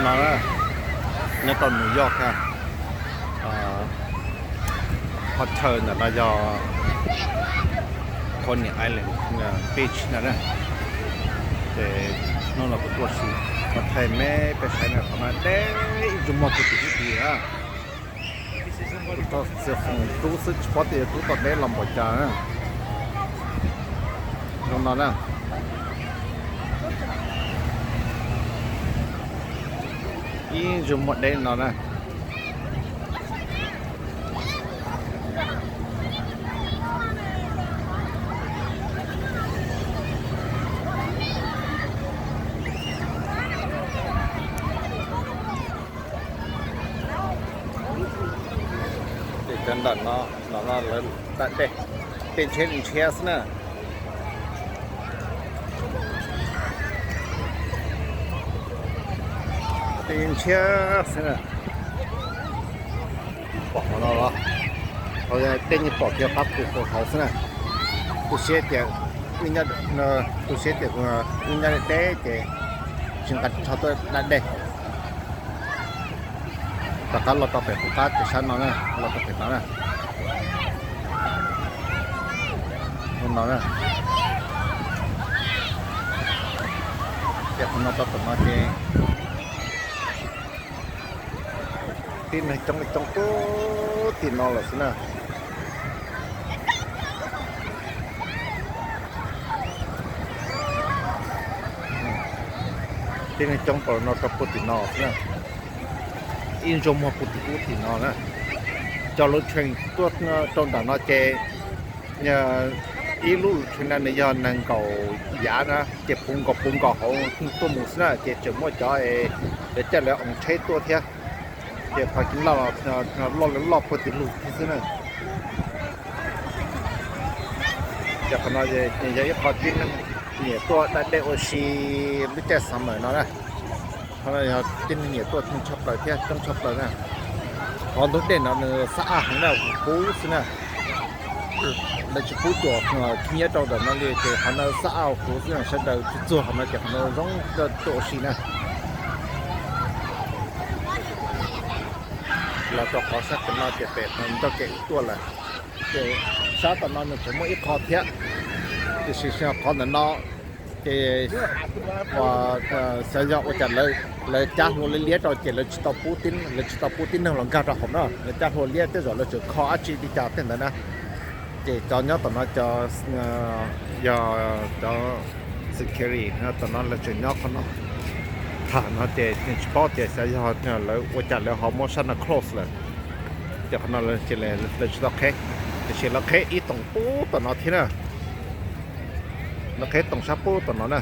No nyob rau New York ha, qhov chaw ntawm no yog Coney Island Beach no na. Ces hnub no kuv tuaj si, qhov thaij me peb saib na, qhov no deb ib ntsug muag puag tim ub tid na. Kuv tau txiav foom rub xwb tsis paub tias yuav rub tau deb los npaum cas na. Zoo no na. Ib ntsug muag deb no na. Ces cov ntawm no, no lawv da dej, tej ntshiab li ntshiab xwb na. Tej ntshiab xwb na. Pom qhov no los, tej yeej pom kiag qab pus hauv xwb na. Tu siab tias, tu siab tias wb nyob deb deb ces tsis nqa tsho tuaj da dej. Rov qab los rau pem qub qab ces sab no na, los rau pem no na. Ua no na. Ces qhov no tau tom no ces tib neeg coob li coob puag tim no lawm xwb na. Tib neeg coob rau no rau puag tim no xwb na. Ib ntsug muag puag tim ub tim no na. Cov lub train tuaj rau nram no ces ib lub lub train na nws yog nees nkaum yav na ces puv nkaus puv nkaus hauv tuaj mus xwb na ces tseem muaj cov lawv caij lawv oos tsheb tuaj thiab. Ces qhov kev loj loj loj puag tim lug thiab xwb na. Ces qhov no yog ib qho tib neeg nyiam tuaj da dej ua si lub caij summer no na. Qhov no yog tib neeg nyiam tuaj tshaj plaws thiab coob tshaj plaws na. Qhov ntug dej no nws xab aj heev na, huv huv xwb na. Lawv tsis pub tuaj khib nyiab rau ntawm no li ces qhov no xab aj huv huv xwb na, sawv daws tsuag tsuag qhov no ces qhov no zoo tuaj ua si na. Los rau qhov sab tom no ces pem ntug kev tuaj lawm. Ces sab tom no nws tseem muaj ib qho thiab, tiam sis qhov ntawm no ces xyov yog ua cas lawv cab hlua liab liab rau ces lawv tsis tau pub, lawv tsis tau pub tib neeg los nkag rau hauv na, lawv cab hlua liab tej zaum lawv tseem kho dab tsi li cas tej ntawd na. Ces cov nyob tom no cov yog cov security tom no lawv tseem nyob qhov no. Tham no ces tsis paub tias xyov yog lawv ua cas lawv ho muab sab no close lawm. Ces qhov no lawv tsis tau qheb, tiam sis lawv qheb ib toom pub tom no thiab na. Lawv qheb toom sab pub tom no na.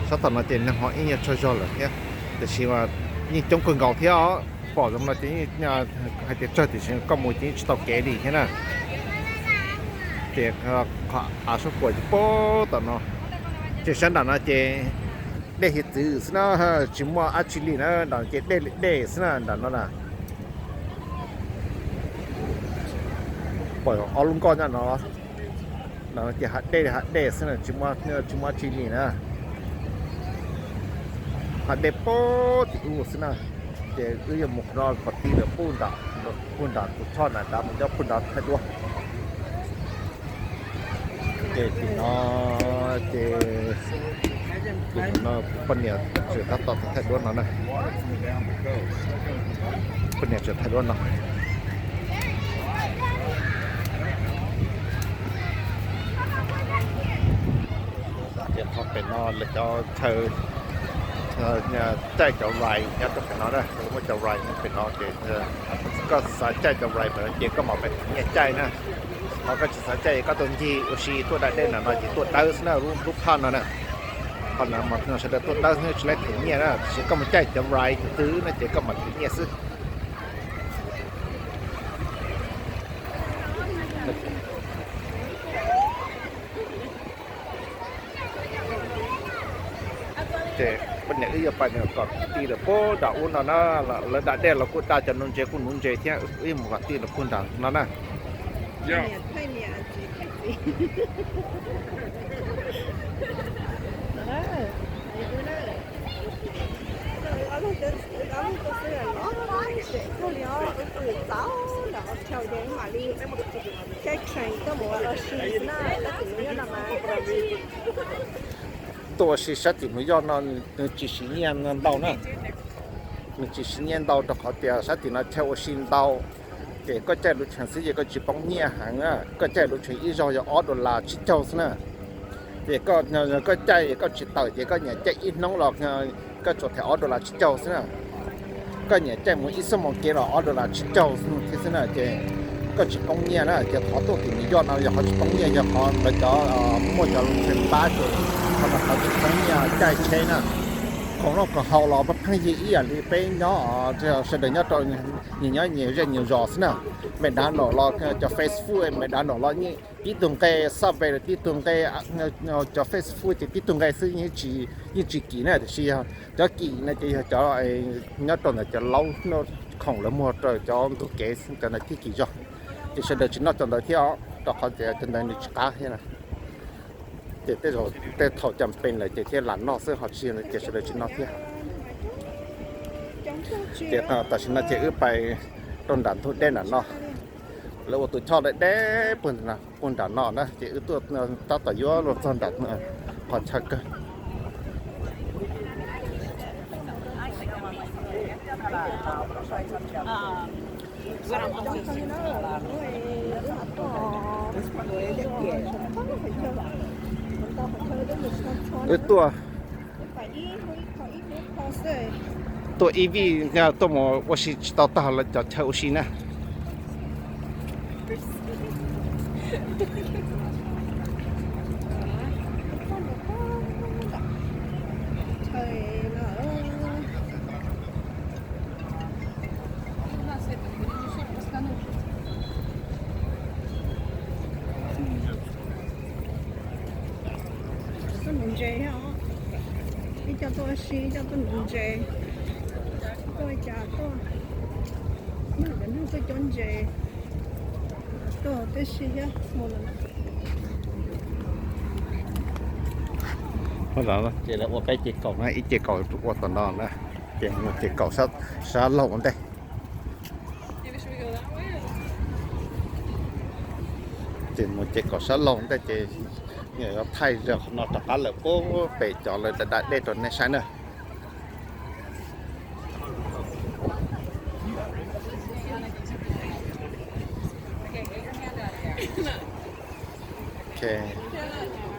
Sab tom no ces neeg ho ib nyuag tsawg zog lawm thiab, tiam sis mas yeej coob kawg nkaus thiab os. Pom zoo no ces hais tias tsawg tiam sis koj mus ces yeej tsis tau kev li thiab na. Ces qhov av suab puam ces pub tom no, ces sab nram no ces dej hiav txwv xwb na, tsis muaj dab tsi li na, nram ces dej li dej xwb na nram no na. Pom ob lub nkoj nyob no, ces hav dej hav dej xwb na, tsis muaj dab tsi li na. Hav dej pub tim ub xwb na. Ces wb yuav mus qhov no kom ti lawm puag nram, puag nram tus thoj na, dav mus nyob puag nrad thaij duab. Ces tim no ces tim no kuv poj niam tseem tab tom thaij duab no na. Poj niam tseem thaij duab no. Ces qhov pem no lawv cov chaw caij cov ride nyob rau pem no na, muaj cov ride nyob pem no ces koj xav caij cov ride pem no ces koj mam pem them nyiaj caij na. Ho koj tsis xav caij koj tuaj ncig ua si tuaj da dej nram no ces tuaj dawb xwb na, lub phaj no na. Qhov no mas sawv daws tuaj dawb xwb tsis laib them nyiaj na, tiam sis koj mus caij cov ride tus twg no ces koj mam them nyiaj xwb. Ces poj niam wb yuav pais kom ti lawm puag nram ub no na, lawv da dej los kuj da cov nuv ntses kuj nuv ntses thiab, wb yuav mus kom ti lawm puag nram no na. Niam thaij niam txiv thaij txiv. Niam thaij niam txiv thaij txiv. Tuaj ua si sab tim New York no nws tsis siv nyiaj ntau na. Nws tsis siv nyiaj ntau rau qhov tias sab tim no chaw ua si ntau. Ces koj caij lub tsheb xwb ces koj tsis poob nyiaj heev na, koj caij lub tsheb ib zaug yog ob dollar tsib caug xwb na. Ces koj caij koj tsis tawm ces koj nyiam caij ib hnub los koj tsuas thaiv ob dollar tsib caug xwb na. Koj nyiam caij mus ib xuab moos kev los ob dollar tsib caug thiab xwb na, ces koj tsis poob nyiaj na. Ces qhov tuaj tim New York no yog qhov tsis poob nyiaj yog qhov ntawd cov muaj cov lub tsheb npab ces qhov no qhov tsis poob nyiaj caij tsheb na. Khoom noj khoom haus los pheej yig ib yam li peb nyob, sawv daws nyob rau nyias nyob nyias zej nyias zos xwb na. McDonald los cov fast food, McDonald los tib tug nqe, Subway los tib tug nqe, cov fast food ces tib tug nqe xwb, yeej tsis kim na. Tiam sis yog cov kim no ces yog cov nyob rau ntawm cov laub khoom lawv muag rau cov ntug kev, cov ntawd thiaj kim zog. Ces sawv daws tsis noj cov ntawd thiab os, rau qhov tias cov ntawd nws tsis qab thiab na. Ces tej zaum tej thaum cas pes lawm ces thiaj lam noj xwb, ho tsis ces sawv daws tsis noj thiab. Ces tam sim no ces wb pais rau nram ntug dej nram no, lawv ua tus choj deb deb puag nram no na, ces wb tuaj tab tom yuav luag txog nram qhov chaw kawg. Wb tuaj, tuaj ib vij tuaj mus ua si tsis tau tag lawv cov chaw ua si na. Tuaj nuv ntses thiab os. Ib co tuaj ua si, ib co tuaj nuv ntses. Tuaj ua cas tuaj, cov neeg tuaj cuab ntses, tuaj tib si thiab mus lawm. Ces lawv ua peb ces kaum na, ib ce kaum ua tom no na, ces mus ces kaum sab laug ua ntej. Ces mus ces kaum sab laug ua ntej ces yuav thaij zog qhov no rov qab lawm puag pem cov lawv da dej rau nej saib na.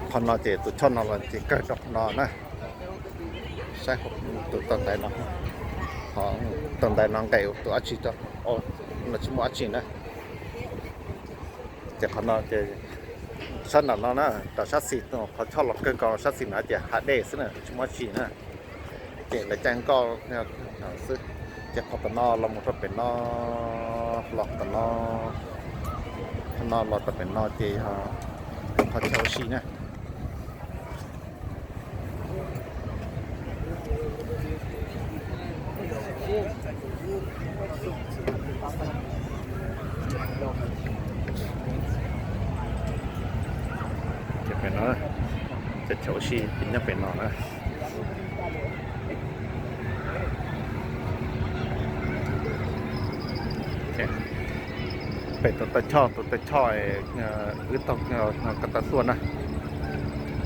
Qhov no ces tus choj no los ces kawg rau qhov no na. Saib tus tau ntaiv no, tau ntaiv no nqes tus dab tsi, no tsis muaj dab tsi na. Ces qhov no ces sab nram no na, rau sab xis, qhov choj los kawg nkaus sab xis na ces hav dej xwb na, tsis muaj dab tsi na. Ces lawv caij nkoj xwb. Ces qhov tom no los mus rau pem no, los tom no, qhov no los tom pem no ces yog qhov chaw ua si na. Ces pem no, ces chaw ua si ces nyob pem no na. Pem tus taw choj, tus taw choj wb taug ko taw tuaj na.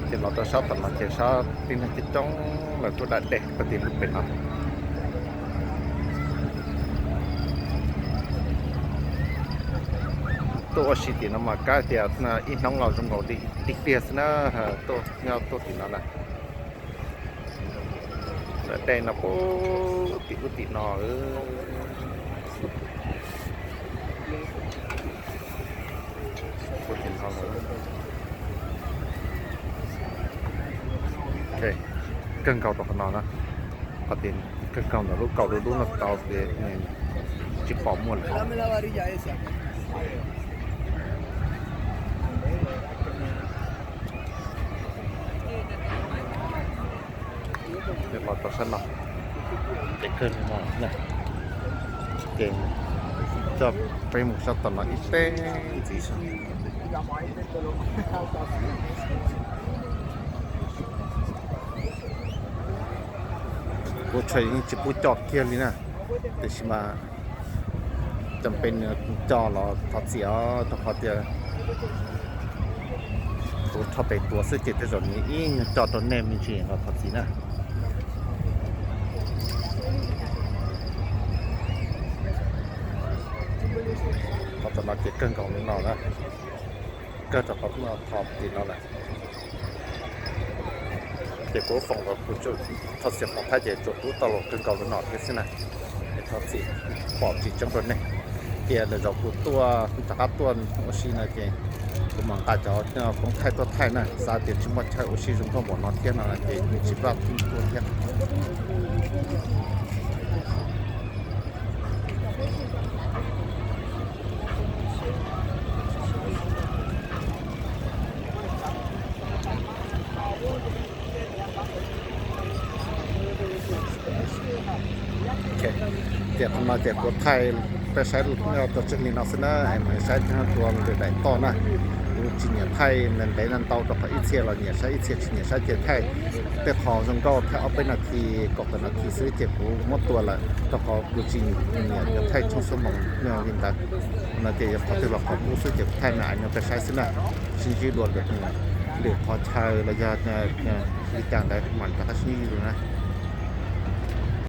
Ces los rau sab tom no ces sab tib neeg coob coob lawv tuaj da dej pem tim lub pem no. Tuaj ua si tim no mas kab tias ib hnub los zoo nkaus li tiag tiag xwb na. Tuaj, tuaj tim no na. Dej no puag tim ub tim no. Puag tim no. Kawg nkaus rau qhov no na. Qhov tias kawg nkaus ntawm lub kaus lub lub no tau ces tsis pom muaj lawm. Los rau sab no, ces kawg no na, ces coj peb mus sab tom no ib teb ntxiv saib. Kuv tshaj yeej tsis pub coj kiag li na, tiam sis mas cov pem nws coj los thov txim os, rau qhov tias kuv rho pem tuav xwb ces tej zaum nws ib nyuag coj rau nej me ntsis los thov txim na. Qhov tom no ces kawg nkaus li no na, kawg rau qhov thov txim no lawm. Ces kuv foom los kuv thov txim foom thaij ces tsuas pub tau los kawg nkaus li no thiab xwb na. Es thov txim pom tsis tseeb rau nej. Ces lwm zaus kuv tuaj rov qab tuaj ua si no ces kuv mam nqa cov koob thaij tuaj thaij na, xav tias tsis muaj chaw ua si zoo nkauj npaum no thiab no ces kuv tsis vaj tuaj thiab. Ces qhov no ces kuv thaij peb saib tua tseg li no xwb na, es mam saib thiab tua lwm daim toj na. Kuv tsis nyiam thaij ntev ntau rau qhov ib txhia los nyiam saib, ib txhia tsis nyiam saib ces thaij tej qho zoo nkauj thaij ob peb nas this kaum tawm nas this xwb ces kuv muab tua lawm rau qhov kuv tsis nyiam thaij tshooj xuab moos li ntawd. No ces yog qhov twg los qhov qub xwb ces kuv thaij me me rau peb saib xwb na. Sib ntsib dua lwm qhov chaw los yog li cas ntawd mam rov qab sib ntsib dua na.